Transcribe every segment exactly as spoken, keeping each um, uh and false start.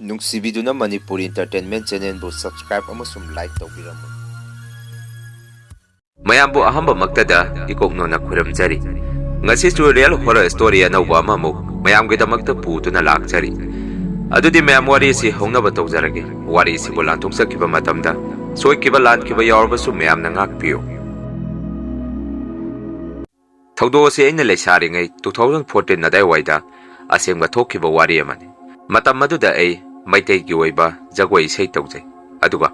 ꯅꯨꯡꯁꯤꯕꯤꯗꯨꯅ Manipur Entertainment Channelꯕꯨ subscribe ꯑꯃꯁꯨꯡ like ꯇꯧꯕꯤꯔꯝꯃꯨ꯫ ꯃꯌꯥꯝꯕꯨ ꯑꯍꯝꯕꯃꯛꯇꯗ ꯏꯀꯣꯛꯅꯣꯅ ꯈꯨꯔꯨꯝꯖꯔꯤ꯫ ꯉꯁꯤꯁꯨ real horror story ꯑꯅꯧꯕ ꯑꯃꯃꯨꯛ ꯃꯌꯥꯝꯒꯤꯗꯃꯛꯇ ꯄꯨꯗꯨꯅ ꯂꯥꯛꯆꯔꯤ꯫ ꯑꯗꯨꯗꯤ ꯃꯌꯥꯝ ꯋꯥꯔꯤ ꯑꯁꯤ ꯍꯧꯅꯕ ꯇꯧꯖꯔꯒꯦ꯫ ꯋꯥꯔꯤ ꯑꯁꯤꯕꯨ ꯂꯥꯟꯊꯣꯛꯆꯈꯤꯕ ꯃꯇꯝꯗ ꯁꯣꯏꯈꯤꯕ ꯂꯥꯟꯈꯤꯕ ꯌꯥꯎꯔꯕꯁꯨ ꯃꯌꯥꯝꯅ ꯉꯥꯛꯄꯤꯌꯨ꯫ ꯊꯧꯗꯣꯛ ꯑꯁꯤ ꯑꯩꯅ ꯂꯩꯁꯥꯔꯤꯉꯩ two thousand fourteen ꯑꯗꯥꯏꯋꯥꯏꯗ ꯑꯁꯦꯡꯕ ꯊꯣꯛꯈꯤꯕ ꯋꯥꯔꯤ ꯑꯃꯅꯤ꯫ ꯃꯇꯝ ꯑꯗꯨꯗ ꯑꯩ ꯃꯩꯇꯩꯒꯤ ꯑꯣꯏꯕ ꯖꯒꯣꯏ ꯏꯁꯩ ꯇꯧꯖꯩ꯫ ꯑꯗꯨꯒ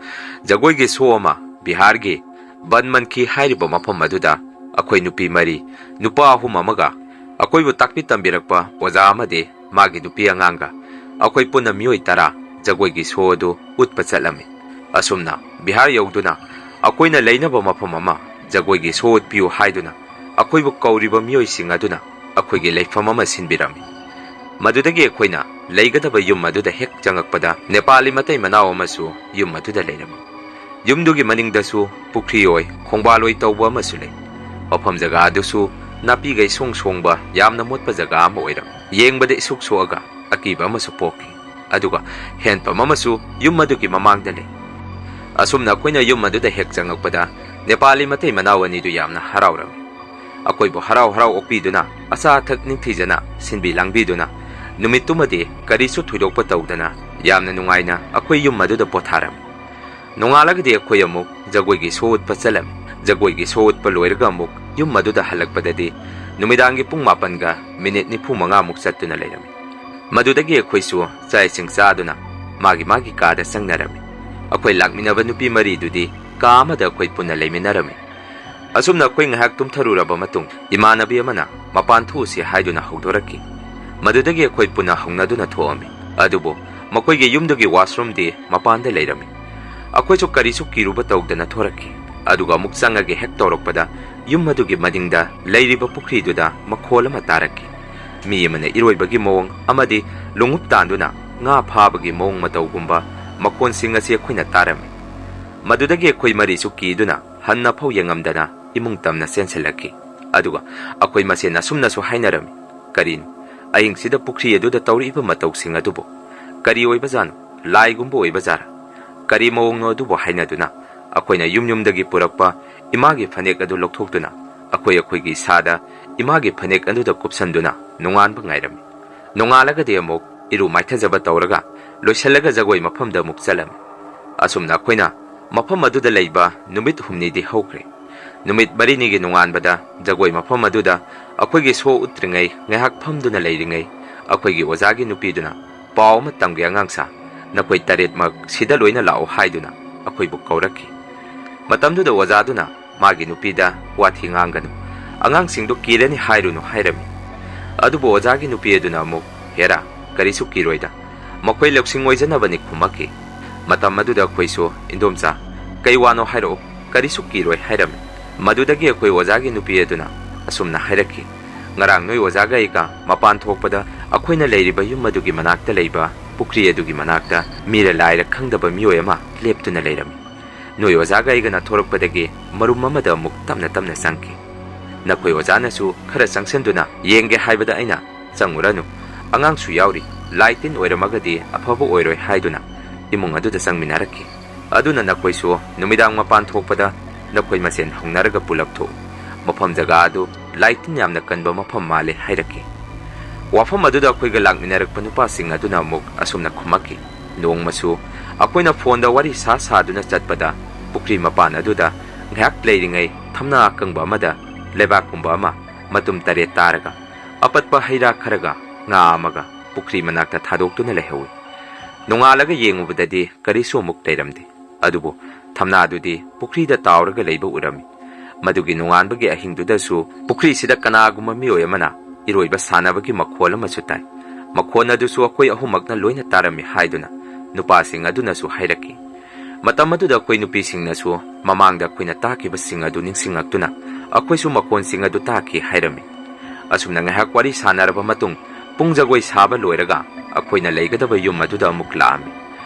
ꯖꯒꯣꯏꯒꯤ show ꯑꯃ ꯕꯤꯍꯥꯔꯒꯤ ꯕꯟ ꯃꯟꯈꯤ ꯍꯥꯏꯔꯤꯕ ꯃꯐꯝ ꯑꯗꯨꯗ ꯑꯩꯈꯣꯏ ꯅꯨꯄꯤ ꯃꯔꯤ, ꯅꯨꯄꯥ ꯑꯍꯨꯝ ꯑꯃꯒ ꯑꯩꯈꯣꯏꯕꯨ ꯇꯥꯛꯄꯤ ꯇꯝꯕꯤꯔꯛꯄ ꯑꯣꯖꯥ ꯑꯃꯗꯤ ꯃꯥꯒꯤ ꯅꯨꯄꯤ ꯑꯉꯥꯡꯒ ꯑꯩꯈꯣꯏ ꯄꯨꯟꯅ ꯃꯤꯑꯣꯏ ꯇꯔꯥ ꯖꯒꯣꯏꯒꯤ show ꯑꯗꯨ ꯎꯠꯄ ꯆꯠꯂꯝꯃꯤ꯫ ꯑꯁꯨꯝꯅ ꯕꯤꯍꯥꯔ ꯌꯧꯗꯨꯅ ꯑꯩꯈꯣꯏꯅ ꯂꯩꯅꯕ ꯃꯐꯝ ꯑꯃ ꯖꯒꯣꯏꯒꯤ show ꯎꯠꯄꯤꯌꯨ ꯍꯥꯏꯗꯨꯅ ꯑꯩꯈꯣꯏꯕꯨ ꯀꯧꯔꯤꯕ ꯃꯤꯑꯣꯏꯁꯤꯡ ꯑꯗꯨꯅ ꯑꯩꯈꯣꯏꯒꯤ ꯂꯩꯐꯝ ꯑꯃ ꯁꯤꯟꯕꯤꯔꯝꯃꯤ꯫ ꯃꯗꯨꯗꯒꯤ ꯑꯩꯈꯣꯏꯅ ꯂꯩꯒꯗꯕ ꯌꯨꯝ ꯑꯗꯨꯗ ꯍꯦꯛ ꯆꯪꯉꯛꯄꯗ ꯅꯦꯄꯥꯂꯤ ꯃꯇꯩ ꯃꯅꯥꯎ ꯑꯃꯁꯨ ꯌꯨꯝ ꯑꯗꯨꯗ ꯂꯩꯔꯝꯃꯤ꯫ ꯌꯨꯝꯗꯨꯒꯤ ꯃꯅꯤꯡꯗꯁꯨ ꯄꯨꯈ꯭ꯔꯤ ꯑꯣꯏ, ꯈꯣꯡꯕꯥꯜ ꯑꯣꯏ ꯇꯧꯕ ꯑꯃꯁꯨ ꯂꯩ꯫ ꯃꯐꯝ ꯖꯒꯥ ꯑꯗꯨꯁꯨ ꯅꯥꯄꯤꯒ ꯏꯁꯣꯡ ꯁꯣꯡꯕ ꯌꯥꯝꯅ ꯃꯣꯠꯄ ꯖꯒꯥ ꯑꯃ ꯑꯣꯏꯔꯝꯃꯤ꯫ ꯌꯦꯡꯕꯗ ꯏꯁꯨꯛ ꯁꯣꯛꯑꯒ ꯑꯀꯤꯕ ꯑꯃꯁꯨ ꯄꯣꯛꯈꯤ꯫ ꯑꯗꯨꯒ ꯍꯦꯟꯄꯝ ꯑꯃꯁꯨ ꯌꯨꯝ ꯑꯗꯨꯒꯤ ꯃꯃꯥꯡꯗ ꯂꯩ꯫ ꯑꯁꯨꯝꯅ ꯑꯩꯈꯣꯏꯅ ꯌꯨꯝ ꯑꯗꯨꯗ ꯍꯦꯛ ꯆꯪꯉꯛꯄꯗ ꯅꯦꯄꯥꯂꯤ ꯃꯇꯩ ꯃꯅꯥꯎ ꯑꯅꯤꯗꯨ ꯌꯥꯝꯅ ꯍꯔꯥꯎꯔꯝꯃꯤ꯫ ꯑꯩꯈꯣꯏꯕꯨ ꯍꯔꯥꯎ ꯍꯔꯥꯎ ꯑꯣꯛꯄꯤꯗꯨꯅ ꯑꯆꯥ ꯑꯊꯛ ꯅꯤꯡꯊꯤꯖꯅ ꯁꯤꯟꯕꯤ ꯂꯥꯡꯕꯤꯗꯨꯅ ꯅꯨꯃꯤꯠꯇꯨꯃꯗꯤ ꯀꯔꯤꯁꯨ ꯊꯣꯏꯗꯣꯛꯄ ꯇꯧꯗꯅ ꯌꯥꯝꯅ ꯅꯨꯡꯉꯥꯏꯅ ꯑꯩꯈꯣꯏ ꯌꯨꯝ ꯑꯗꯨꯗ ꯄꯣꯊꯥꯔꯝꯃꯤ꯫ ꯅꯣꯡꯉꯥꯜꯂꯒꯗꯤ ꯑꯩꯈꯣꯏ ꯑꯃꯨꯛ ꯖꯒꯣꯏꯒꯤ show ꯎꯠꯄ ꯆꯠꯂꯝꯃꯤ꯫ ꯖꯒꯣꯏꯒꯤ show ꯎꯠꯄ ꯂꯣꯏꯔꯒ ꯑꯃꯨꯛ ꯌꯨꯝ ꯑꯗꯨꯗ ꯍꯜꯂꯛꯄꯗꯗꯤ ꯅꯨꯃꯤꯗꯥꯡꯒꯤ ꯄꯨꯡ ꯃꯥꯄꯟꯒ minute ꯅꯤꯐꯨ ꯃꯉꯥꯃꯨꯛ ꯆꯠꯇꯨꯅ ꯂꯩꯔꯝꯃꯤ꯫ ꯃꯗꯨꯗꯒꯤ ꯑꯩꯈꯣꯏꯁꯨ ꯆꯥꯛ ꯏꯁꯤꯡ ꯆꯥꯗꯨꯅ ꯃꯥꯒꯤ ꯃꯥꯒꯤ ꯀꯥꯗ ꯆꯪꯅꯔꯝꯃꯤ꯫ ꯑꯩꯈꯣꯏ ꯂꯥꯛꯃꯤꯟꯅꯕ ꯅꯨꯄꯤ ꯃꯔꯤꯗꯨꯗꯤ ꯀꯥ ꯑꯃꯗ ꯑꯩꯈꯣꯏ ꯄꯨꯟꯅ ꯂꯩꯃꯤꯟꯅꯔꯝꯃꯤ꯫ ꯑꯁꯨꯝꯅ ꯑꯩꯈꯣꯏ ꯉꯥꯏꯍꯥꯛ ꯇꯨꯝꯊꯔꯨꯔꯕ ꯃꯇꯨꯡ ꯏꯃꯥꯟꯅꯕꯤ ꯑꯃꯅ ꯃꯄꯥꯟ ꯊꯣꯛꯎꯁꯤ ꯍꯥꯏꯗꯨꯅ ꯍꯧꯗꯣꯔꯛꯈꯤ꯫ ꯃꯗꯨꯗꯒꯤ ꯑꯩꯈꯣꯏ ꯄꯨꯟꯅ ꯍꯧꯅꯗꯨꯅ ꯊꯣꯛꯑꯝꯃꯤ꯫ ꯑꯗꯨꯕꯨ ꯃꯈꯣꯏꯒꯤ ꯌꯨꯝꯗꯨꯒꯤ washroomꯗꯤ ꯃꯄꯥꯟꯗ ꯂꯩꯔꯝꯃꯤ꯫ ꯑꯩꯈꯣꯏꯁꯨ ꯀꯔꯤꯁꯨ ꯀꯤꯔꯨꯕ ꯇꯧꯗꯅ ꯊꯣꯔꯛꯈꯤ꯫ ꯑꯗꯨꯒ ꯑꯃꯨꯛ ꯆꯪꯉꯒꯦ ꯍꯦꯛ ꯇꯧꯔꯛꯄꯗ ꯌꯨꯝ ꯑꯗꯨꯒꯤ ꯃꯅꯤꯡꯗ ꯂꯩꯔꯤꯕ ꯄꯨꯈ꯭ꯔꯤꯗꯨꯗ ꯃꯈꯣꯜ ꯑꯃ ꯇꯥꯔꯛꯈꯤ꯫ ꯃꯤ ꯑꯃꯅ ꯏꯔꯣꯏꯕꯒꯤ ꯃꯑꯣꯡ ꯑꯃꯗꯤ ꯂꯣꯡꯍꯨꯞ ꯇꯥꯟꯗꯨꯅ ꯉꯥ ꯐꯥꯕꯒꯤ ꯃꯑꯣꯡ ꯃꯇꯧꯒꯨꯝꯕ ꯃꯈꯣꯟꯁꯤꯡ ꯑꯁꯤ ꯑꯩꯈꯣꯏꯅ ꯇꯥꯔꯝꯃꯤ꯫ ꯃꯗꯨꯗꯒꯤ ꯑꯩꯈꯣꯏ ꯃꯔꯤꯁꯨ ꯀꯤꯗꯨꯅ ꯍꯟꯅ ꯐꯥꯎ ꯌꯦꯡꯉꯝꯗꯅ ꯏꯃꯨꯡ ꯇꯝꯅ ꯆꯦꯟꯁꯤꯜꯂꯛꯈꯤ꯫ ꯑꯗꯨꯒ ꯑꯩꯈꯣꯏ ꯃꯁꯦꯟ ꯑꯁꯨꯝꯅꯁꯨ ꯍꯥꯏꯅꯔꯝꯃꯤ, "ꯀꯔꯤꯅꯣ ꯑꯍꯤꯡꯁꯤꯗ ꯄꯨꯈ꯭ꯔꯤ ꯑꯗꯨꯗ ꯇꯧꯔꯛꯏꯕ ꯃꯇꯧꯁꯤꯡ ꯑꯗꯨꯕꯨ?" "ꯀꯔꯤ ꯑꯣꯏꯕꯖꯥꯠꯅꯣ? ꯂꯥꯏꯒꯨꯝꯕ ꯑꯣꯏꯕꯖꯥꯠꯔꯥ? ꯀꯔꯤ ꯃꯑꯣꯡꯅꯣ?" ꯑꯗꯨꯕꯨ ꯍꯥꯏꯅꯗꯨꯅ ꯑꯩꯈꯣꯏꯅ ꯌꯨꯝ ꯌꯨꯝꯗꯒꯤ ꯄꯨꯔꯛꯄ ꯏꯃꯥꯒꯤ ꯐꯅꯦꯛ ꯑꯗꯨ ꯂꯧꯊꯣꯛꯇꯨꯅ ꯑꯩꯈꯣꯏ ꯑꯩꯈꯣꯏꯒꯤ ꯏꯁꯥꯗ ꯏꯃꯥꯒꯤ ꯐꯅꯦꯛ ꯑꯗꯨꯗ ꯀꯨꯞꯁꯟꯗꯨꯅ ꯅꯣꯡꯉꯥꯟꯕ ꯉꯥꯏꯔꯝꯃꯤ꯫ ꯅꯣꯡꯉꯥꯜꯂꯒꯗꯤ ꯑꯃꯨꯛ ꯏꯔꯨ ꯃꯥꯏꯊꯖꯕ ꯇꯧꯔꯒ ꯂꯣꯏꯁꯤꯜꯂꯒ ꯖꯒꯣꯏ ꯃꯐꯝꯗ ꯑꯃꯨꯛ ꯆꯠꯂꯝꯃꯤ꯫ ꯑꯁꯨꯝꯅ ꯑꯩꯈꯣꯏꯅ ꯃꯐꯝ ꯑꯗꯨꯗ ꯂꯩꯕ ꯅꯨꯃꯤꯠ ꯍꯨꯝꯅꯤꯗꯤ ꯍꯧꯈ꯭ꯔꯦ꯫ ꯅꯨꯃꯤꯠ ꯃꯔꯤꯅꯤꯒꯤ ꯅꯣꯡꯉꯥꯟꯕꯗ ꯖꯒꯣꯏ ꯃꯐꯝ ꯑꯗꯨꯗ ꯑꯩꯈꯣꯏꯒꯤ ꯁꯣ ꯎꯠꯇ꯭ꯔꯤꯉꯩ ꯉꯥꯏꯍꯥꯛ ꯐꯝꯗꯨꯅ ꯂꯩꯔꯤꯉꯩ, ꯑꯩꯈꯣꯏꯒꯤ ꯑꯣꯖꯥꯒꯤ ꯅꯨꯄꯤꯗꯨꯅ ꯄꯥꯎ ꯑꯃ ꯇꯝꯒꯦ ꯑꯉꯥꯡꯁꯥ, ꯅꯈꯣꯏ ꯇꯔꯦꯠꯃꯛ ꯁꯤꯗ ꯂꯣꯏꯅ ꯂꯥꯛꯑꯣ ꯍꯥꯏꯗꯨꯅ ꯑꯩꯈꯣꯏꯕꯨ ꯀꯧꯔꯛꯈꯤ꯫ ꯃꯇꯝꯗꯨꯗ ꯑꯣꯖꯥꯗꯨꯅ ꯃꯥꯒꯤ ꯅꯨꯄꯤꯗ ꯋꯥꯊꯤ ꯉꯥꯡꯒꯅꯨ, ꯑꯉꯥꯡꯁꯤꯡꯗꯨ ꯀꯤꯔꯅꯤ ꯍꯥꯏꯔꯨꯅꯨ ꯍꯥꯏꯔꯝꯃꯤ꯫ ꯑꯗꯨꯕꯨ ꯑꯣꯖꯥꯒꯤ ꯅꯨꯄꯤ ꯑꯗꯨꯅ ꯑꯃꯨꯛ, "ꯍꯦꯔꯥ, ꯀꯔꯤꯁꯨ ꯀꯤꯔꯣꯏꯗ, ꯃꯈꯣꯏ ꯂꯧꯁꯤꯡ ꯑꯣꯏꯖꯅꯕꯅꯤ" ꯈꯨꯝꯃꯛꯈꯤ꯫ ꯃꯇꯝ ꯑꯗꯨꯗ ꯑꯩꯈꯣꯏꯁꯨ, "ꯏꯟꯗꯣꯝꯆꯥ, ꯀꯩ ꯋꯥꯅꯣ ꯍꯥꯏꯔꯛꯑꯣ, ꯀꯔꯤꯁꯨ ꯀꯤꯔꯣꯏ" ꯍꯥꯏꯔꯝꯃꯤ꯫ ꯃꯗꯨꯗꯒꯤ ꯑꯩꯈꯣꯏ ꯑꯣꯖꯥꯒꯤ ꯅꯨꯄꯤ ꯑꯗꯨꯅ ꯑꯁꯨꯝꯅ ꯍꯥꯏꯔꯛꯈꯤ, "ꯉꯔꯥꯡ ꯅꯣꯏ ꯑꯣꯖꯥꯒ ꯑꯩꯒ ꯃꯄꯥꯟ ꯊꯣꯛꯄꯗ ꯑꯩꯈꯣꯏꯅ ꯂꯩꯔꯤꯕ ꯌꯨꯝ ꯑꯗꯨꯒꯤ ꯃꯅꯥꯛꯇ ꯂꯩꯕ ꯄꯨꯈ꯭ꯔꯤ ꯑꯗꯨꯒꯤ ꯃꯅꯥꯛꯇ ꯃꯤꯔ ꯂꯥꯏꯔ ꯈꯪꯗꯕ ꯃꯤꯑꯣꯏ ꯑꯃ ꯂꯦꯞꯇꯨꯅ ꯂꯩꯔꯝꯃꯤ꯫ ꯅꯣꯏ ꯑꯣꯖꯥꯒ ꯑꯩꯒꯅ ꯊꯣꯔꯛꯄꯗꯒꯤ ꯃꯔꯨꯝ ꯑꯃꯗ ꯑꯃꯨꯛ ꯇꯞꯅ ꯇꯞꯅ ꯆꯪꯈꯤ꯫ ꯅꯈꯣꯏ ꯑꯣꯖꯥꯅꯁꯨ ꯈꯔ ꯆꯪꯁꯤꯟꯗꯨꯅ ꯌꯦꯡꯒꯦ ꯍꯥꯏꯕꯗ ꯑꯩꯅ, 'ꯆꯪꯉꯨꯔꯅꯨ, ꯑꯉꯥꯡꯁꯨ ꯌꯥꯎꯔꯤ, ꯂꯥꯏ ꯇꯤꯟ ꯑꯣꯏꯔꯝꯃꯒꯗꯤ ꯑꯐꯕ ꯑꯣꯏꯔꯣꯏ' ꯍꯥꯏꯗꯨꯅ ꯏꯃꯨꯡ ꯑꯗꯨꯗ ꯆꯪꯃꯤꯟꯅꯔꯛꯈꯤ꯫ ꯑꯗꯨꯅ ꯅꯈꯣꯏꯁꯨ ꯅꯨꯃꯤꯗꯥꯡ ꯃꯄꯥꯟ ꯊꯣꯛꯄꯗ ꯅꯈꯣꯏ ꯃꯁꯦꯟ ꯍꯧꯅꯔꯒ ꯄꯨꯂꯞ ꯊꯣꯛꯎ꯫ ꯃꯐꯝ ꯖꯒꯥ ꯑꯗꯨ ꯂꯥꯏ ꯇꯤꯟ ꯌꯥꯝꯅ ꯀꯟꯕ ꯃꯐꯝ ꯃꯥꯜꯂꯦ" ꯍꯥꯏꯔꯛꯈꯤ꯫ ꯋꯥꯐꯝ ꯑꯗꯨꯗ ꯑꯩꯈꯣꯏꯒ ꯂꯥꯛꯃꯤꯟꯅꯔꯛꯄ ꯅꯨꯄꯥꯁꯤꯡ ꯑꯗꯨꯅ ꯑꯃꯨꯛ ꯑꯁꯨꯝꯅ ꯈꯨꯝꯃꯛꯈꯤ, "ꯅꯣꯡꯃꯁꯨ ꯑꯩꯈꯣꯏꯅ ꯐꯣꯟꯗ ꯋꯥꯔꯤ ꯁꯥ ꯁꯥꯗꯨꯅ ꯆꯠꯄꯗ ꯄꯨꯈ꯭ꯔꯤ ꯃꯄꯥꯟ ꯑꯗꯨꯗ ꯉꯥꯏꯍꯥꯛ ꯂꯩꯔꯤꯉꯩ ꯊꯝꯅꯥ ꯑꯀꯪꯕ ꯑꯃꯗ ꯂꯩꯕꯥꯛꯀꯨꯝꯕ ꯑꯃ ꯃꯇꯨꯝ ꯇꯔꯦꯠ ꯇꯥꯔꯒ ꯑꯄꯠꯄ ꯍꯩ ꯔꯥ ꯈꯔꯒ ꯉꯥ ꯑꯃꯒ ꯄꯨꯈ꯭ꯔꯤ ꯃꯅꯥꯛꯇ ꯊꯥꯗꯣꯛꯇꯨꯅ ꯂꯩꯍꯧꯏ꯫ ꯅꯣꯡꯉꯥꯜꯂꯒ ꯌꯦꯡꯉꯨꯕꯗꯗꯤ ꯀꯔꯤꯁꯨ ꯑꯃꯨꯛ ꯂꯩꯔꯝꯗꯦ꯫ ꯑꯗꯨꯕꯨ ꯊꯝꯅꯥꯗꯨꯗꯤ ꯄꯨꯈ꯭ꯔꯤꯗ ꯇꯥꯎꯔꯒ ꯂꯩꯕ ꯎꯔꯝꯃꯤ꯫ ꯃꯗꯨꯒꯤ ꯅꯣꯡꯉꯥꯟꯕꯒꯤ ꯑꯍꯤꯡꯗꯨꯗꯁꯨ ꯄꯨꯈ꯭ꯔꯤꯁꯤꯗ ꯀꯅꯥꯒꯨꯝꯕ ꯃꯤꯑꯣꯏ ꯑꯃꯅ ꯏꯔꯣꯏꯕ ꯁꯥꯟꯅꯕꯒꯤ ꯃꯈꯣꯜ ꯑꯃꯁꯨ ꯇꯥꯏ꯫ ꯃꯈꯣꯜ ꯑꯗꯨꯁꯨ ꯑꯩꯈꯣꯏ ꯑꯍꯨꯝꯃꯛꯅ ꯂꯣꯏꯅ ꯇꯥꯔꯝꯃꯤ" ꯍꯥꯏꯗꯨꯅ ꯅꯨꯄꯥꯁꯤꯡ ꯑꯗꯨꯅꯁꯨ ꯍꯥꯏꯔꯛꯈꯤ꯫ ꯃꯇꯝ ꯑꯗꯨꯗ ꯑꯩꯈꯣꯏ ꯅꯨꯄꯤꯁꯤꯡꯅꯁꯨ ꯃꯃꯥꯡꯗ ꯑꯩꯈꯣꯏꯅ ꯇꯥꯈꯤꯕꯁꯤꯡ ꯑꯗꯨ ꯅꯤꯡꯁꯤꯡꯂꯛꯇꯨꯅ ꯑꯩꯈꯣꯏꯁꯨ ꯃꯈꯣꯟꯁꯤꯡ ꯑꯗꯨ ꯇꯥꯈꯤ ꯍꯥꯏꯔꯝꯃꯤ꯫ ꯑꯁꯨꯝꯅ ꯉꯥꯏꯍꯥꯛ ꯋꯥꯔꯤ ꯁꯥꯟꯅꯔꯕ ꯃꯇꯨꯡ, ꯄꯨꯡ ꯖꯒꯣꯏ ꯁꯥꯕ ꯂꯣꯏꯔꯒ ꯑꯩꯈꯣꯏꯅ ꯂꯩꯒꯗꯕ ꯌꯨꯝ ꯑꯗꯨꯗ ꯑꯃꯨꯛ ꯂꯥꯛꯑꯝꯃꯤ꯫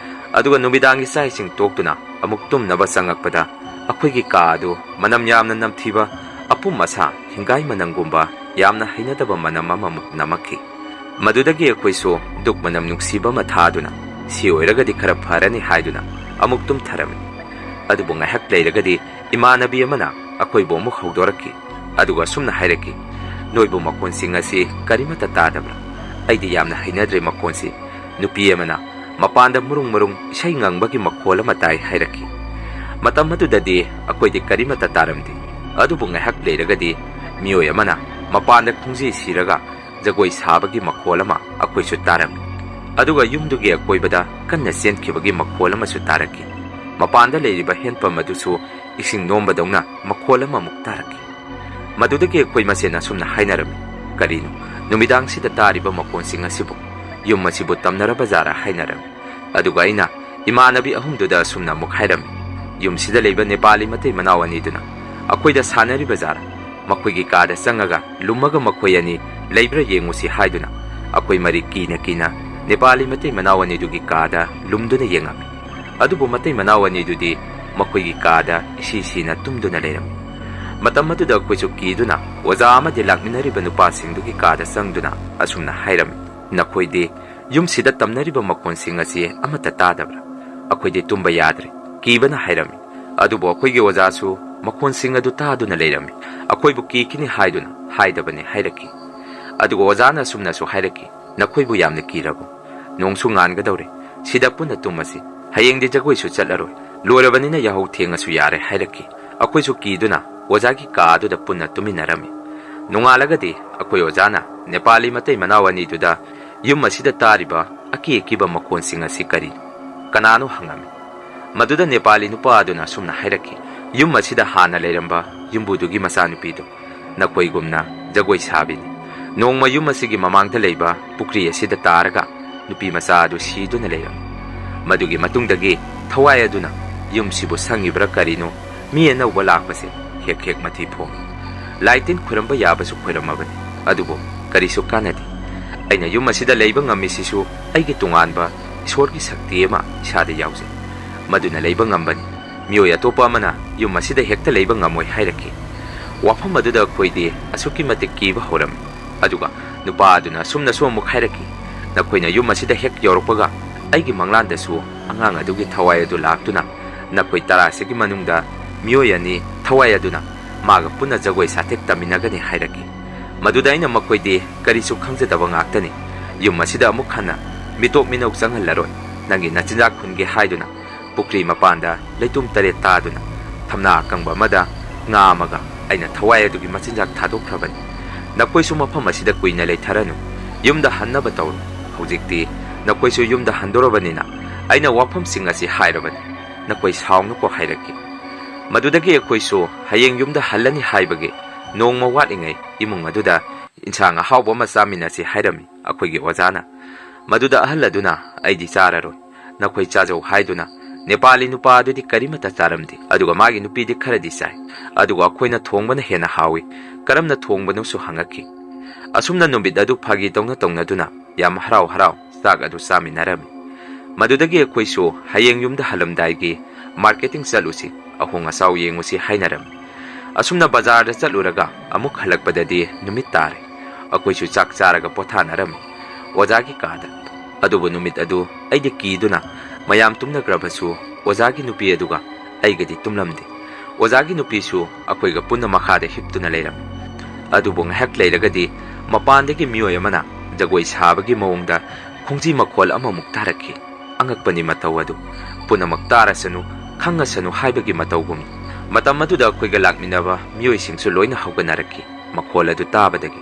ꯑꯗꯨꯒ ꯅꯨꯃꯤꯗꯥꯡꯒꯤ ꯆꯥꯛ ꯏꯁꯤꯡ ꯇꯣꯛꯇꯨꯅ ꯑꯃꯨꯛ ꯇꯨꯝꯅꯕ ꯆꯪꯉꯛꯄꯗ, ꯑꯩꯈꯣꯏꯒꯤ ꯀꯥ ꯑꯗꯨ ꯃꯅꯝ ꯌꯥꯝꯅ ꯅꯝꯊꯤꯕ, ꯑꯄꯨꯝ ꯑꯁꯥ ꯍꯤꯡꯒꯥꯏ ꯃꯅꯝꯒꯨꯝꯕ ꯌꯥꯝꯅ ꯍꯩꯅꯗꯕ ꯃꯅꯝ ꯑꯃꯃꯨꯛ ꯅꯝꯃꯛꯈꯤ꯫ ꯃꯗꯨꯗꯒꯤ ꯑꯩꯈꯣꯏꯁꯨ ꯗꯨꯛ ꯃꯅꯝ ꯅꯨꯡꯁꯤꯕ ꯑꯃ ꯊꯥꯗꯨꯅ, "ꯁꯤ ꯑꯣꯏꯔꯒꯗꯤ ꯈꯔ ꯐꯔꯅꯤ" ꯍꯥꯏꯗꯨꯅ ꯑꯃꯨꯛ ꯇꯨꯝꯊꯔꯝꯃꯤ꯫ ꯑꯗꯨꯕꯨ ꯉꯥꯏꯍꯥꯛ ꯂꯩꯔꯒꯗꯤ ꯏꯃꯥꯟꯅꯕꯤ ꯑꯃꯅ ꯑꯩꯈꯣꯏꯕꯨ ꯑꯃꯨꯛ ꯍꯧꯗꯣꯔꯛꯈꯤ꯫ ꯑꯗꯨꯒ ꯑꯁꯨꯝꯅ ꯍꯥꯏꯔꯛꯈꯤ, "ꯅꯣꯏꯕꯨ ꯃꯈꯣꯟꯁꯤꯡ ꯑꯁꯤ ꯀꯔꯤꯃꯠꯇ ꯇꯥꯗꯕ꯭ꯔꯥ? ꯑꯩꯗꯤ ꯌꯥꯝꯅ ꯍꯩꯅꯗ꯭ꯔꯦ ꯃꯈꯣꯟꯁꯤ꯫ ꯅꯨꯄꯤ ꯑꯃꯅ ꯃꯄꯥꯟꯗ ꯃꯔꯨꯡ ꯃꯔꯨꯡ ꯏꯁꯩ ꯉꯪꯕꯒꯤ ꯃꯈꯣꯜ ꯑꯃ ꯇꯥꯏ" ꯍꯥꯏꯔꯛꯈꯤ꯫ ꯃꯇꯝ ꯑꯗꯨꯗꯗꯤ ꯑꯩꯈꯣꯏꯗꯤ ꯀꯔꯤꯃꯠꯇ ꯇꯥꯔꯝꯗꯦ꯫ ꯑꯗꯨꯕꯨ ꯉꯥꯏꯍꯥꯛ ꯂꯩꯔꯒꯗꯤ ꯃꯤꯑꯣꯏ ꯑꯃꯅ ꯃꯄꯥꯟꯗ ꯈꯣꯡꯖꯤ ꯁꯤꯔꯒ ꯖꯒꯣꯏ ꯁꯥꯕꯒꯤ ꯃꯈꯣꯜ ꯑꯃ ꯑꯩꯈꯣꯏꯁꯨ ꯇꯥꯔꯝꯃꯤ꯫ ꯑꯗꯨꯒ ꯌꯨꯝꯗꯨꯒꯤ ꯑꯀꯣꯏꯕꯗ ꯀꯟꯅ ꯆꯦꯟꯈꯤꯕꯒꯤ ꯃꯈꯣꯜ ꯑꯃꯁꯨ ꯇꯥꯔꯛꯈꯤ꯫ ꯃꯄꯥꯟꯗ ꯂꯩꯔꯤꯕ ꯍꯦꯟꯄꯝ ꯑꯗꯨꯁꯨ ꯏꯁꯤꯡ ꯅꯣꯝꯕꯗꯧꯅ ꯃꯈꯣꯜ ꯑꯃꯃꯨꯛ ꯇꯥꯔꯛꯈꯤ꯫ ꯃꯗꯨꯗꯒꯤ ꯑꯩꯈꯣꯏ ꯃꯁꯦꯟ ꯑꯁꯨꯝꯅ ꯍꯥꯏꯅꯔꯝꯃꯤ, "ꯀꯔꯤꯅꯣ ꯅꯨꯃꯤꯗꯥꯡꯁꯤꯗ ꯇꯥꯔꯤꯕ ꯃꯈꯣꯟꯁꯤꯡ ꯑꯁꯤꯕꯨ? ꯌꯨꯝ ꯑꯁꯤꯕꯨ ꯇꯝꯅꯔꯕ ꯖꯥꯔꯥ?" ꯍꯥꯏꯅꯔꯝꯃꯤ꯫ ꯑꯗꯨꯒ ꯑꯩꯅ ꯏꯃꯥꯟꯅꯕꯤ ꯑꯍꯨꯝꯗꯨꯗ ꯑꯁꯨꯝꯅ ꯑꯃꯨꯛ ꯍꯥꯏꯔꯝꯃꯤ, "ꯌꯨꯝꯁꯤꯗ ꯂꯩꯕ ꯅꯦꯄꯥꯂꯤ ꯃꯇꯩ ꯃꯅꯥꯎ ꯑꯅꯤꯗꯨꯅ ꯑꯩꯈꯣꯏꯗ ꯁꯥꯟꯅꯔꯤꯕ ꯖꯥꯔꯥ? ꯃꯈꯣꯏꯒꯤ ꯀꯥꯗ ꯆꯪꯉꯒ ꯂꯨꯝꯃꯒ ꯃꯈꯣꯏ ꯑꯅꯤ ꯂꯩꯕ꯭ꯔꯥ ꯌꯦꯡꯉꯨꯁꯤ" ꯍꯥꯏꯗꯨꯅ ꯑꯩꯈꯣꯏ ꯃꯔꯤ ꯀꯤꯅ ꯀꯤꯅ ꯅꯦꯄꯥꯂꯤ ꯃꯇꯩ ꯃꯅꯥꯎ ꯑꯅꯤꯗꯨꯒꯤ ꯀꯥꯗ ꯂꯨꯝꯗꯨꯅ ꯌꯦꯡꯉꯝꯃꯤ꯫ ꯑꯗꯨꯕꯨ ꯃꯇꯩ ꯃꯅꯥꯎ ꯑꯅꯤꯗꯨꯗꯤ ꯃꯈꯣꯏꯒꯤ ꯀꯥꯗ ꯏꯁꯤ ꯁꯤꯅ ꯇꯨꯝꯗꯨꯅ ꯂꯩꯔꯝꯃꯤ꯫ ꯃꯇꯝ ꯑꯗꯨꯗ ꯑꯩꯈꯣꯏꯁꯨ ꯀꯤꯗꯨꯅ ꯑꯣꯖꯥ ꯑꯃꯗꯤ ꯂꯥꯛꯃꯤꯟꯅꯔꯤꯕ ꯅꯨꯄꯥꯁꯤꯡꯗꯨꯒꯤ ꯀꯥꯗ ꯆꯪꯗꯨꯅ ꯑꯁꯨꯝꯅ ꯍꯥꯏꯔꯝꯃꯤ, "ꯅꯈꯣꯏꯗꯤ ꯌꯨꯝꯁꯤꯗ ꯇꯝꯅꯔꯤꯕ ꯃꯈꯣꯟꯁꯤꯡ ꯑꯁꯤ ꯑꯃꯠꯇ ꯇꯥꯗꯕ꯭ꯔꯥ? ꯑꯩꯈꯣꯏꯗꯤ ꯇꯨꯝꯕ ꯌꯥꯗ꯭ꯔꯦ, ꯀꯤꯕꯅ ꯍꯥꯏꯔꯝꯃꯤ꯫ ꯑꯗꯨꯕꯨ ꯑꯩꯈꯣꯏꯒꯤ ꯑꯣꯖꯥꯁꯨ ꯃꯈꯣꯟꯁꯤꯡ ꯑꯗꯨ ꯇꯥꯗꯨꯅ ꯂꯩꯔꯝꯃꯤ꯫ ꯑꯩꯈꯣꯏꯕꯨ ꯀꯤꯈꯤꯅꯤ ꯍꯥꯏꯗꯨꯅ ꯍꯥꯏꯗꯕꯅꯤ" ꯍꯥꯏꯔꯛꯈꯤ꯫ ꯑꯗꯨꯒ ꯑꯣꯖꯥꯅ ꯑꯁꯨꯝꯅꯁꯨ ꯍꯥꯏꯔꯛꯈꯤ, "ꯅꯈꯣꯏꯕꯨ ꯌꯥꯝꯅ ꯀꯤꯔꯕꯣ? ꯅꯣꯡꯁꯨ ꯉꯥꯟꯒꯗꯧꯔꯦ꯫ ꯁꯤꯗ ꯄꯨꯟꯅ ꯇꯨꯝꯃꯁꯤ꯫ ꯍꯌꯦꯡꯗꯤ ꯖꯒꯣꯏꯁꯨ ꯆꯠꯂꯔꯣꯏ꯫ ꯂꯣꯏꯔꯕꯅꯤꯅ ꯌꯥꯍꯧ ꯊꯦꯡꯉꯁꯨ ꯌꯥꯔꯦ" ꯍꯥꯏꯔꯛꯈꯤ꯫ ꯑꯩꯈꯣꯏꯁꯨ ꯀꯤꯗꯨꯅ ꯑꯣꯖꯥꯒꯤ ꯀꯥ ꯑꯗꯨꯗ ꯄꯨꯟꯅ ꯇꯨꯃꯤꯟꯅꯔꯝꯃꯤ꯫ ꯅꯣꯡꯉꯥꯜꯂꯒꯗꯤ ꯑꯩꯈꯣꯏ ꯑꯣꯖꯥꯅ ꯅꯦꯄꯥꯂꯤ ꯃꯇꯩ ꯃꯅꯥꯎ ꯑꯅꯤꯗꯨꯗ ꯌꯨꯝ ꯑꯁꯤꯗ ꯇꯥꯔꯤꯕ ꯑꯀꯤ ꯑꯀꯤꯕ ꯃꯈꯣꯟꯁꯤꯡ ꯑꯁꯤ ꯀꯔꯤ, ꯀꯅꯥꯅꯣ ꯍꯪꯉꯝꯃꯤ꯫ ꯃꯗꯨꯗ ꯅꯦꯄꯥꯂꯤ ꯅꯨꯄꯥ ꯑꯗꯨꯅ ꯑꯁꯨꯝꯅ ꯍꯥꯏꯔꯛꯈꯤ, "ꯌꯨꯝ ꯑꯁꯤꯗ ꯍꯥꯟꯅ ꯂꯩꯔꯝꯕ ꯌꯨꯝꯕꯨꯗꯨꯒꯤ ꯃꯆꯥꯅꯨꯄꯤꯗꯨ ꯅꯈꯣꯏꯒꯨꯝꯅ ꯖꯒꯣꯏ ꯁꯥꯕꯤꯅꯤ꯫ ꯅꯣꯡꯃ ꯌꯨꯝ ꯑꯁꯤꯒꯤ ꯃꯃꯥꯡꯗ ꯂꯩꯕ ꯄꯨꯈ꯭ꯔꯤ ꯑꯁꯤꯗ ꯇꯥꯔꯒ ꯅꯨꯄꯤ ꯃꯆꯥ ꯑꯗꯨ ꯁꯤꯗꯨꯅ ꯂꯩꯔꯝꯃꯤ꯫ ꯃꯗꯨꯒꯤ ꯃꯇꯨꯡꯗꯒꯤ ꯊꯋꯥꯏ ꯑꯗꯨꯅ ꯌꯨꯝꯁꯤꯕꯨ ꯁꯪꯉꯤꯕ꯭ꯔꯥ ꯀꯔꯤꯅꯣ, ꯃꯤ ꯑꯅꯧꯕ ꯂꯥꯛꯄꯁꯦ ꯍꯦꯛ ꯍꯦꯛ ꯃꯊꯤ ꯐꯣꯡꯉꯤ꯫ ꯂꯥꯏ ꯇꯤꯟ ꯈꯣꯏꯔꯝꯕ ꯌꯥꯕꯁꯨ ꯈꯣꯏꯔꯝꯃꯕꯅꯤ, ꯑꯗꯨꯕꯨ ꯀꯔꯤꯁꯨ ꯀꯥꯟꯅꯗꯦ꯫ ꯑꯩꯅ ꯌꯨꯝ ꯑꯁꯤꯗ ꯂꯩꯕ ꯉꯝꯃꯤꯁꯤꯁꯨ ꯑꯩꯒꯤ ꯇꯣꯉꯥꯟꯕ ꯏꯁꯣꯔꯒꯤ ꯁꯛꯇꯤ ꯑꯃ ꯏꯁꯥꯗ ꯌꯥꯎꯖꯩ꯫ ꯃꯗꯨꯅ ꯂꯩꯕ ꯉꯝꯕꯅꯤ꯫ ꯃꯤꯑꯣꯏ ꯑꯇꯣꯞꯄ ꯑꯃꯅ ꯌꯨꯝ ꯑꯁꯤꯗ ꯍꯦꯛꯇ ꯂꯩꯕ ꯉꯝꯃꯣꯏ" ꯍꯥꯏꯔꯛꯈꯤ꯫ ꯋꯥꯐꯝ ꯑꯗꯨꯗ ꯑꯩꯈꯣꯏꯗꯤ ꯑꯁꯨꯛꯀꯤ ꯃꯇꯤꯛ ꯀꯤꯕ ꯍꯧꯔꯝꯃꯤ꯫ ꯑꯗꯨꯒ ꯅꯨꯄꯥ ꯑꯗꯨꯅ ꯑꯁꯨꯝꯅꯁꯨ ꯑꯃꯨꯛ ꯍꯥꯏꯔꯛꯈꯤ, "ꯅꯈꯣꯏꯅ ꯌꯨꯝ ꯑꯁꯤꯗ ꯍꯦꯛ ꯌꯧꯔꯛꯄꯒ ꯑꯩꯒꯤ ꯃꯪꯂꯥꯟꯗꯁꯨ ꯑꯉꯥꯡ ꯑꯗꯨꯒꯤ ꯊꯋꯥꯏ ꯑꯗꯨ ꯂꯥꯛꯇꯨꯅ ꯅꯈꯣꯏ ꯇꯔꯥꯁꯤꯒꯤ ꯃꯅꯨꯡꯗ ꯃꯤꯑꯣꯏ ꯑꯅꯤ ꯊꯋꯥꯏ ꯑꯗꯨꯅ ꯃꯥꯒ ꯄꯨꯟꯅ ꯖꯒꯣꯏ ꯁꯥꯊꯦꯛ ꯇꯝꯃꯤꯟꯅꯒꯅꯤ" ꯍꯥꯏꯔꯛꯈꯤ꯫ ꯃꯗꯨꯗ ꯑꯩꯅ ꯃꯈꯣꯏꯗꯤ ꯀꯔꯤꯁꯨ ꯈꯪꯖꯗꯕ ꯉꯥꯛꯇꯅꯤ꯫ ꯌꯨꯝ ꯑꯁꯤꯗ ꯑꯃꯨꯛ ꯍꯟꯅ ꯃꯤꯇꯣꯞ ꯃꯤꯅꯧ ꯆꯪꯍꯜꯂꯔꯣꯏ꯫ ꯅꯪꯒꯤ ꯅꯆꯤꯟꯖꯥꯛ ꯍꯨꯟꯒꯦ ꯍꯥꯏꯗꯨꯅ ꯄꯨꯈ꯭ꯔꯤ ꯃꯄꯥꯟꯗ ꯂꯩꯇꯨꯝ ꯇꯔꯦꯠ ꯇꯥꯗꯨꯅ ꯊꯝꯅꯥ ꯑꯀꯪꯕ ꯑꯃꯗ ꯉꯥ ꯑꯃꯒ ꯑꯩꯅ ꯊꯋꯥꯏ ꯑꯗꯨꯒꯤ ꯃꯆꯤꯟꯖꯥꯛ ꯊꯥꯗꯣꯛꯈ꯭ꯔꯕꯅꯤ꯫ ꯅꯈꯣꯏꯁꯨ ꯃꯐꯝ ꯑꯁꯤꯗ ꯀꯨꯏꯅ ꯂꯩꯊꯔꯅꯨ꯫ ꯌꯨꯝꯗ ꯍꯟꯅꯕ ꯇꯧꯔꯨ꯫ ꯍꯧꯖꯤꯛꯇꯤ ꯅꯈꯣꯏꯁꯨ ꯌꯨꯝꯗ ꯍꯟꯗꯣꯔꯕꯅꯤꯅ ꯑꯩꯅ ꯋꯥꯐꯝꯁꯤꯡ ꯑꯁꯤ ꯍꯥꯏꯔꯕꯅꯤ꯫ ꯅꯈꯣꯏ ꯁꯥꯎꯅꯨꯀꯣ ꯍꯥꯏꯔꯛꯈꯤ꯫ ꯃꯗꯨꯗꯒꯤ ꯑꯩꯈꯣꯏꯁꯨ ꯍꯌꯦꯡ ꯌꯨꯝꯗ ꯍꯜꯂꯅꯤ ꯍꯥꯏꯕꯒꯤ ꯅꯣꯡꯃ ꯋꯥꯠꯂꯤꯉꯩ ꯏꯃꯨꯡ ꯑꯗꯨꯗ ꯏꯟꯁꯥꯡ ꯑꯍꯥꯎꯕ ꯑꯃ ꯆꯥꯃꯤꯟꯅꯁꯤ ꯍꯥꯏꯔꯝꯃꯤ ꯑꯩꯈꯣꯏꯒꯤ ꯑꯣꯖꯥꯅ꯫ ꯃꯗꯨꯗ ꯑꯍꯜ ꯑꯗꯨꯅ, "ꯑꯩꯗꯤ ꯆꯥꯔꯔꯣꯏ, ꯅꯈꯣꯏ ꯆꯥꯖꯧ" ꯍꯥꯏꯗꯨꯅ ꯅꯦꯄꯥꯂꯤ ꯅꯨꯄꯥ ꯑꯗꯨꯗꯤ ꯀꯔꯤꯃꯠꯇ ꯆꯥꯔꯝꯗꯦ꯫ ꯑꯗꯨꯒ ꯃꯥꯒꯤ ꯅꯨꯄꯤꯗꯤ ꯈꯔꯗꯤ ꯆꯥꯏ꯫ ꯑꯗꯨꯒ ꯑꯩꯈꯣꯏꯅ ꯊꯣꯡꯕꯅ ꯍꯦꯟꯅ ꯍꯥꯎꯏ꯫ ꯀꯔꯝꯅ ꯊꯣꯡꯕꯅꯣꯁꯨ ꯍꯪꯉꯛꯈꯤ꯫ ꯑꯁꯨꯝꯅ ꯅꯨꯃꯤꯠ ꯑꯗꯨ ꯐꯥꯒꯤ ꯇꯧꯅ ꯇꯧꯅꯗꯨꯅ ꯌꯥꯝ ꯍꯔꯥꯎ ꯍꯔꯥꯎ ꯆꯥꯛ ꯑꯗꯨ ꯆꯥꯃꯤꯟꯅꯔꯝꯃꯤ꯫ ꯃꯗꯨꯗꯒꯤ ꯑꯩꯈꯣꯏꯁꯨ ꯍꯌꯦꯡ ꯌꯨꯝꯗ ꯍꯜꯂꯝꯗꯥꯏꯒꯤ marketing ꯆꯠꯂꯨꯁꯤ, ꯑꯍꯣꯡ ꯑꯆꯥꯎ ꯌꯦꯡꯉꯨꯁꯤ ꯍꯥꯏꯅꯔꯝꯃꯤ꯫ ꯑꯁꯨꯝꯅ ꯕꯖꯥꯔꯗ ꯆꯠꯂꯨꯔꯒ ꯑꯃꯨꯛ ꯍꯜꯂꯛꯄꯗꯗꯤ ꯅꯨꯃꯤꯠ ꯇꯥꯔꯦ꯫ ꯑꯩꯈꯣꯏꯁꯨ ꯆꯥꯛ ꯆꯥꯔꯒ ꯄꯣꯊꯥꯅꯔꯝꯃꯤ ꯑꯣꯖꯥꯒꯤ ꯀꯥꯗ꯫ ꯑꯗꯨꯕꯨ ꯅꯨꯃꯤꯠ ꯑꯗꯨ ꯑꯩꯗꯤ ꯀꯤꯗꯨꯅ ꯃꯌꯥꯝ ꯇꯨꯝꯅꯈ꯭ꯔꯕꯁꯨ ꯑꯣꯖꯥꯒꯤ ꯅꯨꯄꯤ ꯑꯗꯨꯒ ꯑꯩꯒꯗꯤ ꯇꯨꯝꯂꯝꯗꯦ꯫ ꯑꯣꯖꯥꯒꯤ ꯅꯨꯄꯤꯁꯨ ꯑꯩꯈꯣꯏꯒ ꯄꯨꯟꯅ ꯃꯈꯥꯗ ꯍꯤꯞꯇꯨꯅ ꯂꯩꯔꯝꯃꯤ꯫ ꯑꯗꯨꯕꯨ ꯉꯥꯏꯍꯥꯛ ꯂꯩꯔꯒꯗꯤ ꯃꯄꯥꯟꯗꯒꯤ ꯃꯤꯑꯣꯏ ꯑꯃꯅ ꯖꯒꯣꯏ ꯁꯥꯕꯒꯤ ꯃꯑꯣꯡꯗ ꯈꯣꯡꯖꯤ ꯃꯈꯣꯜ ꯑꯃꯃꯨꯛ ꯇꯥꯔꯛꯈꯤ꯫ ꯑꯉꯛꯄꯅꯤ ꯃꯇꯧ ꯑꯗꯨ꯫ ꯄꯨꯝꯅꯃꯛ ꯇꯥꯔꯁꯅꯨ, ꯈꯪꯉꯁꯅꯨ ꯍꯥꯏꯕꯒꯤ ꯃꯇꯧꯒꯨꯝ꯫ ꯃꯇꯝ ꯑꯗꯨꯗ ꯑꯩꯈꯣꯏꯒ ꯂꯥꯛꯃꯤꯟꯅꯕ ꯃꯤꯑꯣꯏꯁꯤꯡꯁꯨ ꯂꯣꯏꯅ ꯍꯧꯒꯠꯅꯔꯛꯈꯤ ꯃꯈꯣꯜ ꯑꯗꯨ ꯇꯥꯕꯗꯒꯤ꯫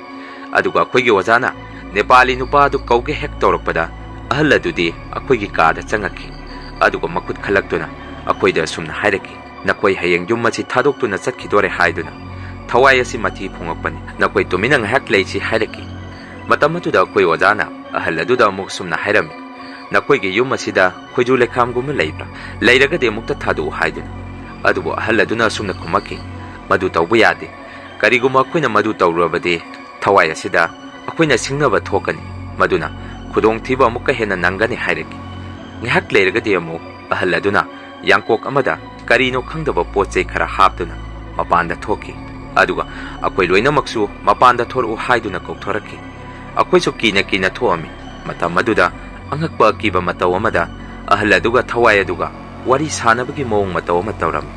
ꯑꯗꯨꯒ ꯑꯩꯈꯣꯏꯒꯤ ꯑꯣꯖꯥꯅ ꯅꯦꯄꯥꯂꯤ ꯅꯨꯄꯥ ꯑꯗꯨ ꯀꯧꯒꯦ ꯍꯦꯛ ꯇꯧꯔꯛꯄꯗ ꯑꯍꯜ ꯑꯗꯨꯗꯤ ꯑꯩꯈꯣꯏꯒꯤ ꯀꯥꯗ ꯆꯪꯉꯛꯈꯤ꯫ ꯑꯗꯨꯒ ꯃꯈꯨꯠ ꯈꯜꯂꯛꯇꯨꯅ ꯑꯩꯈꯣꯏꯗ ꯑꯁꯨꯝꯅ ꯍꯥꯏꯔꯛꯈꯤ, "ꯅꯈꯣꯏ ꯍꯌꯦꯡ ꯌꯨꯝ ꯑꯁꯤ ꯊꯥꯗꯣꯛꯇꯨꯅ ꯆꯠꯈꯤꯗꯣꯔꯦ ꯍꯥꯏꯗꯨꯅ ꯊꯋꯥꯏ ꯑꯁꯤ ꯃꯊꯤ ꯐꯣꯡꯉꯛꯄꯅꯤ꯫ ꯅꯈꯣꯏ ꯇꯨꯃꯤꯟꯅ ꯉꯥꯏꯍꯥꯛ ꯂꯩꯁꯤ" ꯍꯥꯏꯔꯛꯈꯤ꯫ ꯃꯇꯝ ꯑꯗꯨꯗ ꯑꯩꯈꯣꯏ ꯑꯣꯖꯥꯅ ꯑꯍꯜ ꯑꯗꯨꯗ ꯑꯃꯨꯛ ꯑꯁꯨꯝꯅ ꯍꯥꯏꯔꯝꯃꯤ, "ꯅꯈꯣꯏꯒꯤ ꯌꯨꯝ ꯑꯁꯤꯗ ꯈꯣꯏꯖꯨ ꯂꯩꯈꯥꯝꯒꯨꯝꯕ ꯂꯩꯕ꯭ꯔꯥ? ꯂꯩꯔꯒꯗꯤ ꯑꯃꯨꯛꯇ ꯊꯥꯗꯣꯛꯎ" ꯍꯥꯏꯗꯨꯅ꯫ ꯑꯗꯨꯕꯨ ꯑꯍꯜ ꯑꯗꯨꯅ ꯑꯁꯨꯝꯅ ꯈꯨꯝꯃꯛꯈꯤ, "ꯃꯗꯨ ꯇꯧꯕ ꯌꯥꯗꯦ꯫ ꯀꯔꯤꯒꯨꯝꯕ ꯑꯩꯈꯣꯏꯅ ꯃꯗꯨ ꯇꯧꯔꯨꯔꯕꯗꯤ ꯊꯋꯥꯏ ꯑꯁꯤꯗ ꯑꯩꯈꯣꯏꯅ ꯁꯤꯡꯅꯕ ꯊꯣꯛꯀꯅꯤ꯫ ꯃꯗꯨꯅ ꯈꯨꯗꯣꯡꯊꯤꯕ ꯑꯃꯨꯛꯀ ꯍꯦꯟꯅ ꯅꯪꯒꯅꯤ" ꯍꯥꯏꯔꯛꯈꯤ꯫ ꯉꯥꯏꯍꯥꯛ ꯂꯩꯔꯒꯗꯤ ꯑꯃꯨꯛ ꯑꯍꯜ ꯑꯗꯨꯅ ꯌꯥꯡꯀꯣꯛ ꯑꯃꯗ ꯀꯔꯤꯅꯣ ꯈꯪꯗꯕ ꯄꯣꯠ ꯆꯩ ꯈꯔ ꯍꯥꯞꯇꯨꯅ ꯃꯄꯥꯟꯗ ꯊꯣꯛꯈꯤ꯫ ꯑꯗꯨꯒ ꯑꯩꯈꯣꯏ ꯂꯣꯏꯅꯃꯛꯁꯨ ꯃꯄꯥꯟꯗ ꯊꯣꯔꯛꯎ ꯍꯥꯏꯗꯨꯅ ꯀꯧꯊꯣꯔꯛꯈꯤ꯫ ꯑꯩꯈꯣꯏꯁꯨ ꯀꯤꯅ ꯀꯤꯅ ꯊꯣꯛꯑꯝꯃꯤ꯫ ꯃꯇꯝ ꯑꯗꯨꯗ ꯑꯉꯛꯄ ꯑꯀꯤꯕ ꯃꯇꯧ ꯑꯃꯗ ꯑꯍꯜ ꯑꯗꯨꯒ ꯊꯋꯥꯏ ꯑꯗꯨꯒ ꯋꯥꯔꯤ ꯁꯥꯟꯅꯕꯒꯤ ꯃꯑꯣꯡ ꯃꯇꯧ ꯑꯃ ꯇꯧꯔꯝꯃꯤ꯫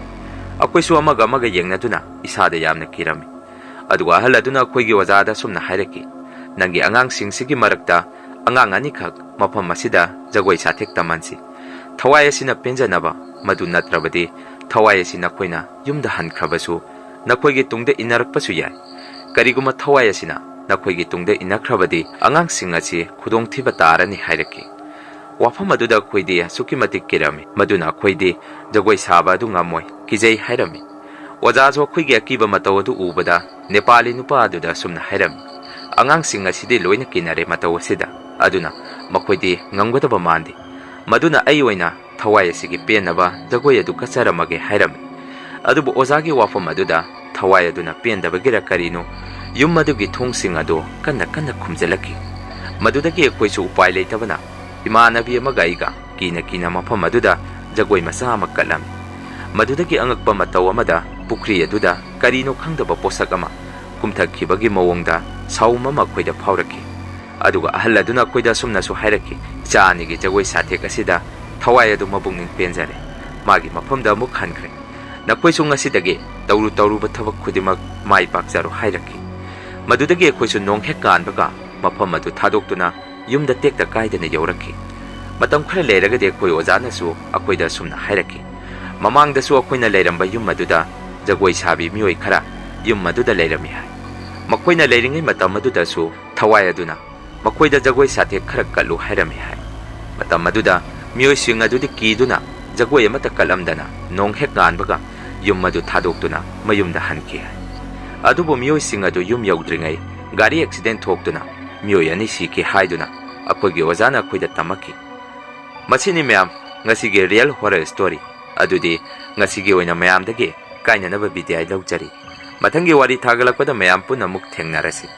ꯑꯩꯈꯣꯏꯁꯨ ꯑꯃꯒ ꯑꯃꯒ ꯌꯦꯡꯅꯗꯨꯅ ꯏꯁꯥꯗ ꯌꯥꯝꯅ ꯀꯤꯔꯝꯃꯤ꯫ ꯑꯗꯨꯒ ꯑꯍꯜ ꯑꯗꯨꯅ ꯑꯩꯈꯣꯏꯒꯤ ꯑꯣꯖꯥꯗ ꯑꯁꯨꯝꯅ ꯍꯥꯏꯔꯛꯈꯤ, "ꯅꯪꯒꯤ ꯑꯉꯥꯡꯁꯤꯡꯁꯤꯒꯤ ꯃꯔꯛꯇ ꯑꯉꯥꯡ ꯑꯅꯤꯈꯛ ꯃꯐꯝ ꯑꯁꯤꯗ ꯖꯒꯣꯏ ꯁꯥꯊꯦꯛ ꯇꯝꯍꯟꯁꯤ꯫ ꯊꯋꯥꯏ ꯑꯁꯤꯅ ꯄꯦꯟꯖꯅꯕ, ꯃꯗꯨ ꯅꯠꯇ꯭ꯔꯕꯗꯤ ꯊꯋꯥꯏ ꯑꯁꯤ ꯅꯈꯣꯏꯅ ꯌꯨꯝꯗ ꯍꯟꯈ꯭ꯔꯕꯁꯨ ꯅꯈꯣꯏꯒꯤ ꯇꯨꯡꯗ ꯏꯟꯅꯔꯛꯄꯁꯨ ꯌꯥꯏ꯫ ꯀꯔꯤꯒꯨꯝꯕ ꯊꯋꯥꯏ ꯑꯁꯤꯅ ꯅꯈꯣꯏꯒꯤ ꯇꯨꯡꯗ ꯏꯟꯅꯈ꯭ꯔꯕꯗꯤ ꯑꯉꯥꯡꯁꯤꯡ ꯑꯁꯤ ꯈꯨꯗꯣꯡꯊꯤꯕ ꯇꯥꯔꯅꯤ" ꯍꯥꯏꯔꯛꯈꯤ꯫ ꯋꯥꯐꯝ ꯑꯗꯨꯗ ꯑꯩꯈꯣꯏꯗꯤ ꯑꯁꯨꯛꯀꯤ ꯃꯇꯤꯛ ꯀꯤꯔꯝꯃꯤ, ꯃꯗꯨꯅ ꯑꯩꯈꯣꯏꯗꯤ ꯖꯒꯣꯏ ꯁꯥꯕ ꯑꯗꯨ ꯉꯝꯃꯣꯏ, ꯀꯤꯖꯩ ꯍꯥꯏꯔꯝꯃꯤ꯫ ꯑꯣꯖꯥꯁꯨ ꯑꯩꯈꯣꯏꯒꯤ ꯑꯀꯤꯕ ꯃꯇꯧ ꯑꯗꯨ ꯎꯕꯗ ꯅꯦꯄꯥꯂꯤ ꯅꯨꯄꯥ ꯑꯗꯨꯗ ꯑꯁꯨꯝꯅ ꯍꯥꯏꯔꯝꯃꯤ, "ꯑꯉꯥꯡꯁꯤꯡ ꯑꯁꯤꯗꯤ ꯂꯣꯏꯅ ꯀꯤꯅꯔꯦ ꯃꯇꯧ ꯑꯁꯤꯗ, ꯑꯗꯨꯅ ꯃꯈꯣꯏꯗꯤ ꯉꯝꯒꯗꯕ ꯃꯥꯟꯗꯦ꯫ ꯃꯗꯨꯅ ꯑꯩ ꯑꯣꯏꯅ ꯊꯋꯥꯏ ꯑꯁꯤꯒꯤ ꯄꯦꯟꯅꯕ ꯖꯒꯣꯏ ꯑꯗꯨ ꯀꯠꯆꯔꯝꯃꯒꯦ" ꯍꯥꯏꯔꯝꯃꯤ꯫ ꯑꯗꯨꯕꯨ ꯑꯣꯖꯥꯒꯤ ꯋꯥꯐꯝ ꯑꯗꯨꯗ ꯊꯋꯥꯏ ꯑꯗꯨꯅ ꯄꯦꯟꯗꯕꯒꯤꯔ ꯀꯔꯤꯅꯣ, ꯌꯨꯝ ꯑꯗꯨꯒꯤ ꯊꯣꯡꯁꯤꯡ ꯑꯗꯨ ꯀꯟꯅ ꯀꯟꯅ ꯈꯨꯝꯖꯤꯜꯂꯛꯈꯤ꯫ ꯃꯗꯨꯗꯒꯤ ꯑꯩꯈꯣꯏꯁꯨ ꯎꯄꯥꯏ ꯂꯩꯇꯕꯅ ꯏꯃꯥꯟꯅꯕꯤ ꯑꯃꯒ ꯑꯩꯒ ꯀꯤꯅ ꯀꯤꯅ ꯃꯐꯝ ꯑꯗꯨꯗ ꯖꯒꯣꯏ ꯃꯆꯥ ꯑꯃ ꯀꯠꯂꯝꯃꯤ꯫ ꯃꯗꯨꯗꯒꯤ ꯑꯉꯛꯄ ꯃꯇꯧ ꯑꯃꯗ ꯄꯨꯈ꯭ꯔꯤ ꯑꯗꯨꯗ ꯀꯔꯤꯅꯣ ꯈꯪꯗꯕ ꯄꯣꯠꯁꯛ ꯑꯃ ꯀꯨꯝꯊꯈꯤꯕꯒꯤ ꯃꯑꯣꯡꯗ ꯁꯥꯎꯝ ꯑꯃ ꯑꯩꯈꯣꯏꯗ ꯐꯥꯎꯔꯛꯈꯤ꯫ ꯑꯗꯨꯒ ꯑꯍꯜ ꯑꯗꯨꯅ ꯑꯩꯈꯣꯏꯗ ꯑꯁꯨꯝꯅꯁꯨ ꯍꯥꯏꯔꯛꯈꯤ, "ꯏꯆꯥ ꯑꯅꯤꯒꯤ ꯖꯒꯣꯏ ꯁꯥꯊꯦꯛ ꯑꯁꯤꯗ ꯊꯋꯥꯏ ꯑꯗꯨ ꯃꯄꯨꯛꯅꯤꯡ ꯄꯦꯟꯖꯔꯦ꯫ ꯃꯥꯒꯤ ꯃꯐꯝꯗ ꯑꯃꯨꯛ ꯍꯟꯈ꯭ꯔꯦ꯫ ꯅꯈꯣꯏꯁꯨ ꯉꯁꯤꯗꯒꯤ ꯇꯧꯔꯨ ꯇꯧꯔꯨꯕ ꯊꯕꯛ ꯈꯨꯗꯤꯡꯃꯛ ꯃꯥꯏ ꯄꯥꯛꯆꯔꯣ" ꯍꯥꯏꯔꯛꯈꯤ꯫ ꯃꯗꯨꯗꯒꯤ ꯑꯩꯈꯣꯏꯁꯨ ꯅꯣꯡ ꯍꯦꯛ ꯉꯥꯟꯕꯒ ꯃꯐꯝ ꯑꯗꯨ ꯊꯥꯗꯣꯛꯇꯨꯅ ꯌꯨꯝꯗ ꯇꯦꯛꯇ ꯀꯥꯏꯗꯅ ꯌꯧꯔꯛꯈꯤ꯫ ꯃꯇꯝ ꯈꯔ ꯂꯩꯔꯒꯗꯤ ꯑꯩꯈꯣꯏ ꯑꯣꯖꯥꯅꯁꯨ ꯑꯩꯈꯣꯏꯗ ꯑꯁꯨꯝꯅ ꯍꯥꯏꯔꯛꯈꯤ, "ꯃꯃꯥꯡꯗꯁꯨ ꯑꯩꯈꯣꯏꯅ ꯂꯩꯔꯝꯕ ꯌꯨꯝ ꯑꯗꯨꯗ ꯖꯒꯣꯏ ꯁꯥꯕꯤ ꯃꯤꯑꯣꯏ ꯈꯔ ꯌꯨꯝ ꯑꯗꯨꯗ ꯂꯩꯔꯝꯃꯤ" ꯍꯥꯏ꯫ ꯃꯈꯣꯏꯅ ꯂꯩꯔꯤꯉꯩ ꯃꯇꯝ ꯑꯗꯨꯗꯁꯨ ꯊꯋꯥꯏ ꯑꯗꯨꯅ ꯃꯈꯣꯏꯗ ꯖꯒꯣꯏ ꯁꯥꯊꯦꯛ ꯈꯔ ꯀꯠꯂꯨ ꯍꯥꯏꯔꯝꯃꯤ ꯍꯥꯏ꯫ ꯃꯇꯝ ꯑꯗꯨꯗ ꯃꯤꯑꯣꯏꯁꯤꯡ ꯑꯗꯨꯗꯤ ꯀꯤꯗꯨꯅ ꯖꯒꯣꯏ ꯑꯃꯠꯇ ꯀꯠꯂꯝꯗꯅ ꯅꯣꯡ ꯍꯦꯛ ꯉꯥꯟꯕꯒ ꯌꯨꯝ ꯑꯗꯨ ꯊꯥꯗꯣꯛꯇꯨꯅ ꯃꯌꯨꯝꯗ ꯍꯟꯈꯤ ꯍꯥꯏ꯫ ꯑꯗꯨꯕꯨ ꯃꯤꯑꯣꯏꯁꯤꯡ ꯑꯗꯨ ꯌꯨꯝ ꯌꯧꯗ꯭ꯔꯤꯉꯩ ꯒꯥꯔꯤ ꯑꯦꯛꯁꯤꯗꯦꯟ ꯊꯣꯛꯇꯨꯅ ꯃꯤꯑꯣꯏ ꯑꯅꯤ ꯁꯤꯈꯤ ꯍꯥꯏꯗꯨꯅ ꯑꯩꯈꯣꯏꯒꯤ ꯑꯣꯖꯥꯅ ꯑꯩꯈꯣꯏꯗ ꯇꯝꯃꯛꯈꯤ꯫ ꯃꯁꯤꯅꯤ ꯃꯌꯥꯝ, ꯉꯁꯤꯒꯤ real horror story꯫ ꯑꯗꯨꯗꯤ ꯉꯁꯤꯒꯤ ꯑꯣꯏꯅ ꯃꯌꯥꯝꯗꯒꯤ ꯀꯥꯏꯅꯅꯕ ꯕꯤꯗꯥꯏ ꯂꯧꯖꯔꯤ꯫ ꯃꯊꯪꯒꯤ ꯋꯥꯔꯤ ꯊꯥꯒꯠꯂꯛꯄꯗ ꯃꯌꯥꯝ ꯄꯨꯟꯅ ꯑꯃꯨꯛ ꯊꯦꯡꯅꯔꯁꯤ꯫